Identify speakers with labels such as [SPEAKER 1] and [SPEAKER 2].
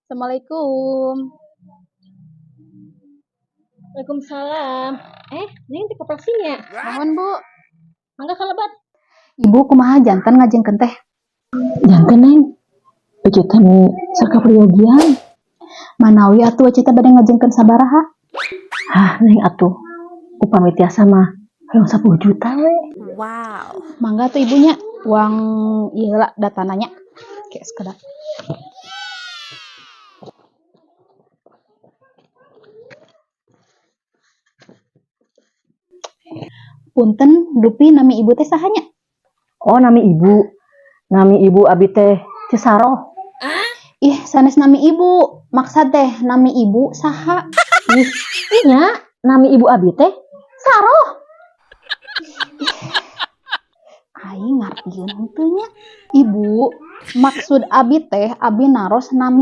[SPEAKER 1] Assalamualaikum.
[SPEAKER 2] Waalaikumsalam. Eh, Neng teh koperasinya.
[SPEAKER 1] Mohon, Bu.
[SPEAKER 2] Mangga kalebet.
[SPEAKER 1] Ibu kumaha, janten ngajengkeun teh?
[SPEAKER 2] Janten, Neng. Ece teh nu sakaprayogian.
[SPEAKER 1] Manawi atuh Ece teh bade ngajengkeun sabaraha?
[SPEAKER 2] Hah, Neng, atuh. Upami tiasa mah hoyong 10 juta we.
[SPEAKER 3] Wow.
[SPEAKER 1] Mangga tuh, Ibu nya. Uang ieu lah datana nya. Kayak sekedar. Punten, dupi nami Ibu teh saha nya?
[SPEAKER 2] Oh, nami Ibu. Nami Ibu abi teh Ceu Saroh.
[SPEAKER 1] Ih, sanes nami Ibu. Maksad teh nami Ibu saha?
[SPEAKER 2] Ih, nya nami Ibu abi teh Saroh.
[SPEAKER 1] Aing ngartieun henteu nya. Ibu, maksud abi teh abi naros nami